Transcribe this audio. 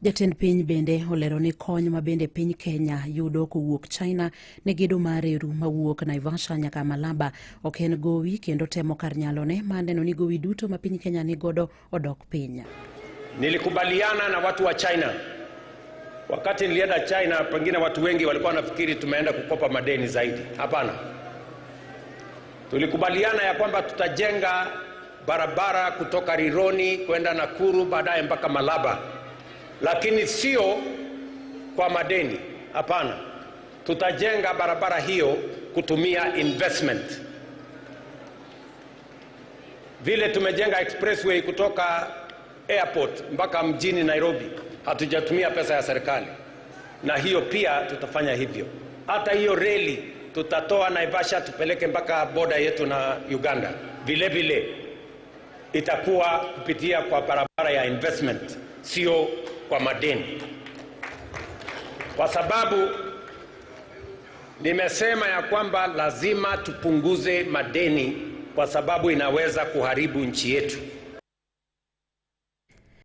Jatend piny bende olero ni kony ma bende piny Kenya yudo kowuok China ne gedo mar reru mawuok Naivasha nyaka Malaba ok en gowi kendo temo kar nyalone mar neno ni gowi duto ma piny Kenya nigodo odok piny. Nilikubaliana na watu wa China. Wakati nilienda China, pengine watu wengi walikuwa wanafikiri tumeenda kukopa madeni zaidi. Hapana, tulikubaliana ya kwamba tutajenga barabara kutoka Rironi kwenda Nakuru, baadaye mpaka Malaba, lakini sio kwa madeni. Hapana, tutajenga barabara hiyo kutumia investment. Vile tumejenga expressway kutoka airport mpaka mjini Nairobi, hatujatumia pesa ya serikali, na hiyo pia tutafanya hivyo. Hata hiyo reli tutatoa Naivasha tupeleke mpaka boda yetu na Uganda, vile vile itakuwa kupitia kwa barabara ya investment, sio kwa madeni, kwa sababu nimesema ya kwamba lazima tupunguze madeni, kwa sababu inaweza kuharibu nchi yetu.